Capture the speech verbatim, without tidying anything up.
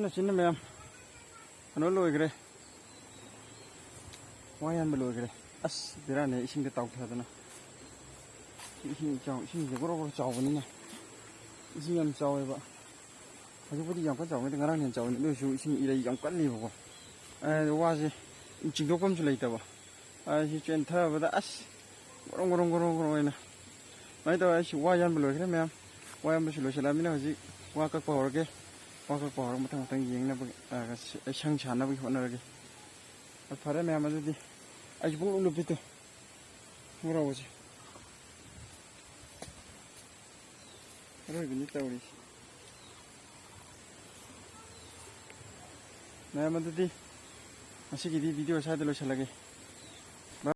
ꯃꯆꯤꯟꯅ ꯃꯌꯥꯝ ꯀꯩꯅꯣ ꯂꯣꯏꯈ꯭ꯔꯦ꯫ ꯋꯥ ꯌꯥꯟꯕ ꯂꯣꯏꯈ꯭ꯔꯦ꯫ ꯑꯁ, ꯕꯦꯔꯥꯅꯦ, ꯏꯁꯤꯡꯗ ꯇꯥꯎꯊꯗꯅ꯫ ꯏꯁꯤꯡ ꯏꯆꯥꯎ, ꯏꯁꯤꯡꯁꯦ ꯒꯣꯔꯣ ꯒꯣꯔꯣ ꯆꯥꯎꯕꯅꯤꯅ꯫ ꯏꯁꯤꯡ ꯌꯥꯝ ꯆꯥꯎꯋꯦꯕ꯫ ꯍꯧꯖꯤꯛꯄꯨꯗꯤ ꯌꯥꯝ ꯀꯟꯅ ꯆꯥꯎꯕ ꯅꯠꯇꯦ, ꯉꯔꯥꯡ ꯍꯦꯟꯅ ꯆꯥꯎꯕꯅꯤ꯫ ꯑꯗꯨ ꯑꯣꯏꯔꯁꯨ ꯏꯁꯤꯡ ꯏꯔꯩ ꯌꯥꯝ ꯀꯜꯂꯤꯕꯀꯣ꯫ ꯑ, ꯋꯥꯁꯦ ꯆꯤꯡꯗꯣꯛꯐꯝꯁꯨ ꯂꯩꯇꯕ꯫ ꯑ, ꯁꯤ ꯆꯦꯟꯊꯕꯗ ꯑꯁ, ꯒꯣꯔꯣꯡ ꯒꯣꯔꯣꯡ ꯒꯣꯔꯣꯡ ꯒꯣꯔꯣꯡ ꯍꯥꯏꯅ꯫ ꯁꯨꯃꯥꯏꯅ ꯇꯧꯔꯦ꯫ ꯑꯩꯁꯤ ꯋꯥ ꯌꯥꯟꯕ ꯂꯣꯏꯈ꯭ꯔꯦ ꯃꯌꯥꯝ꯫ ꯋꯥ ꯌꯥꯟꯕꯁꯨ ꯂꯣꯏꯁꯤꯜꯂꯛꯑꯃꯤꯅ ꯍꯧꯖꯤꯛ ꯋꯥ ꯀꯛꯄ ꯍꯧꯔꯒꯦ꯫ ꯋꯥ ꯀꯛꯄ ꯍꯧꯔꯒ ꯃꯊꯪ ꯃꯊꯪ ꯌꯦꯡꯅꯕ, ꯑ, ꯑꯩ ꯁꯪ ꯁꯥꯅꯕꯒꯤ ꯍꯣꯠꯅꯔꯒꯦ꯫ ꯑ, ꯐꯔꯦ ꯃꯌꯥꯝ, ꯑꯗꯨꯗꯤ ꯑꯩꯁꯨ ꯄꯨꯡꯂꯨꯞ ꯂꯨꯞꯄꯤꯗꯣ꯫ ꯉꯧꯔꯥꯎꯕꯁꯦ꯫ ꯑꯔꯣꯏꯕꯅꯤ ꯇꯧꯔꯤꯁꯦ꯫ ꯃꯌꯥꯝ, ꯑꯗꯨꯗꯤ ꯉꯁꯤꯒꯤꯗꯤ video ꯁ꯭ꯋꯥꯏꯗ ꯂꯣꯏꯁꯤꯜꯂꯒꯦ꯫